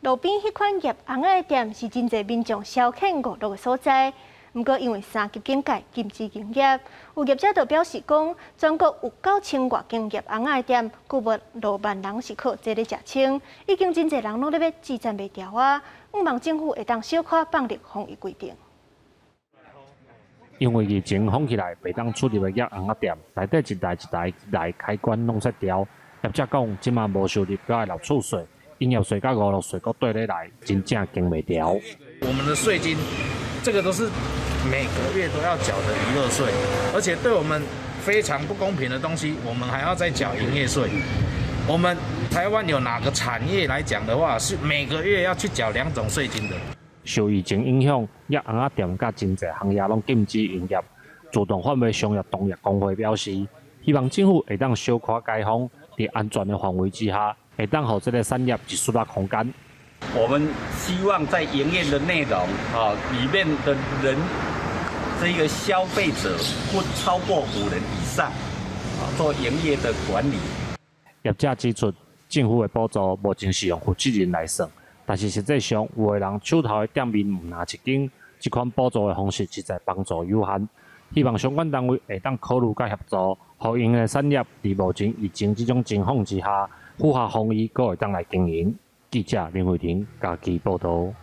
路邊彼款醃尪仔的店是真濟民眾消遣娛樂的所在。毋過因為三級警戒禁止營業，有業者就表示講，全國有9000外間醃尪仔的店，據報6萬人是靠這咧食撐，已經真濟人攏咧欲支撐袂牢啊！向望政府會當小可放寬防疫規定。因為疫情封起來，袂當出入的醃尪仔店，內底一台一台來開關攏切掉。業者講，這馬無收入，閣愛納厝稅、營業稅佮娛樂稅，閣綴咧來，真正經袂牢。我們的稅金，這個都是每個月都要繳的娛樂稅，而且對我們非常不公平的東西，我們還要再繳營業稅。我們台灣有哪個產業來講的話，是每個月要去繳兩種稅金的？受疫情影響，醃尪仔店佮真濟行業攏禁止營業。自動販賣商業同業公會表示，希望政府會當小可解封，佇安全的範圍之下，會當予這个產業一絲仔空間。我們希望在營業的內容啊，裡面的人，這個消費者不超過五人以上，啊，做營業的管理。業者指出，政府的補助目前是用負責任來算，但是實際上有的人手頭的店面毋但一間，這款補助的方式實在幫助有限。希望相關單位會當考慮佮協助，予𪜶的產業佇目前疫情這種情況之下，符合防疫，閣會當來經營。記者林慧婷家己報導。